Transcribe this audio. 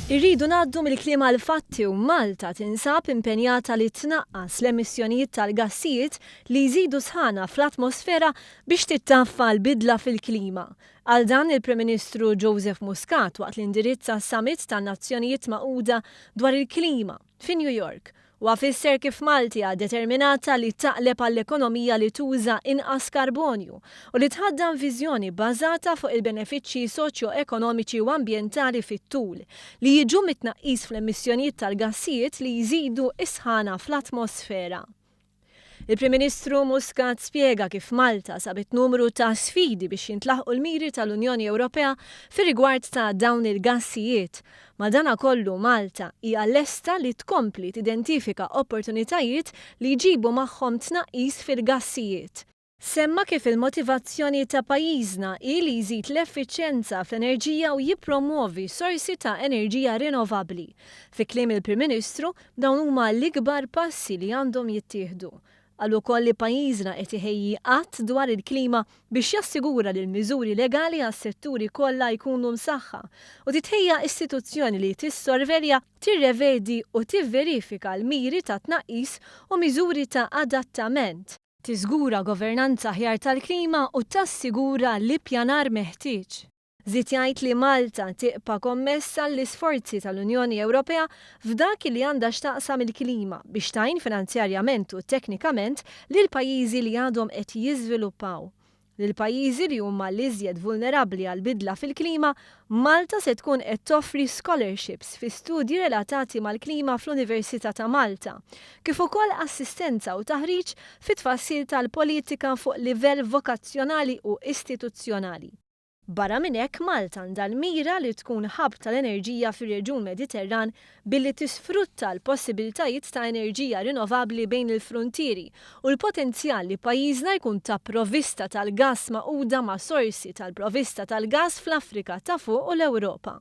Irridu ngħaddu mill-kliem għall-fatti u Malta tinsab impenjata li tnaqqas l-emissjonijiet tal-gassijiet li jżidu sħana fl-atmosfera biex tittaffa l-bidla fil-klima. Qal dan il-Prim Ministru Joseph Muscat waqt li indirizza s-Summit tan-Nazzjonijiet Magħquda dwar il-Klima fi New York. Huwa fisser kif Malta hija determinata li taqleb għal ekonomija li tuża inqas karbonju u li tħaddan viżjoni bbażata fuq il-benefiċċji soċjo-ekonomiċi u ambjentali fit-tul li jiġu mit-tnaqqis fl-emissjonijiet tal-gassijiet li jżidu s-sħana fl-atmosfera. Il-Prim Ministru Muscat spjega kif Malta sabet numru ta' sfidi biex jintlaħqu l-miri tal-Unjoni Ewropea fir-rigward ta' dawn il-gassijiet. Madanakollu Malta hija lesta li tkompli tidentifika opportunitajiet li jġibu magħhom tnaqqis fil-gassijiet. Semma kif il-motivazzjoni ta' pajjiżna hi li jżid l-effiċjenza fl-enerġija u jippromwovi sorsi ta' enerġija rinnovabbli. Fi kliem il-Prim Ministru, dawn huma l-ikbar passi li għandhom jittieħdu. Qal ukoll li pajjiżna qed iħejji att dwar il-klima biex jassigura li l-miżuri legali għas-setturi kollha jkunu msaħħa u titħejja istituzzjoni li tissorvelja, tirrevedi u tivverifika l-miri ta' tnaqqis u miżuri ta' adattament, tiżgura governanza aħjar tal-klima u tassigura l-ippjanar meħtieġ. Żied jgħid li Malta tibqa' kommessa għall-isforzi tal-Unjoni Ewropea f'dak li għandha x'taqsam il-klima biex tgħin finanzjarjament u teknikament lill-pajjiżi li għadhom qed jiżviluppaw. Lill-pajjiżi li huma l-iżjed vulnerabbli għall-bidla fil-klima, Malta se tkun qed toffri scholarships fi studji relatati mal-klima fl-Università ta' Malta, kif ukoll assistenza u taħriġ fit-tfassil tal-politika fuq livell vokazzjonali u istituzzjonali. Barra minn hekk, Malta għandha l-mira li tkun hub tal-enerġija fir-reġjun Mediterran billi tisfrutta l-possibiltajiet ta' enerġija rinnovabbli bejn il-fruntieri u l-potenzjal li pajjiżna jkun ta' provvista tal-gass magħquda ma' sorsi tal-provvista tal-gass fl-Afrika ta' Fuq u l-Ewropa.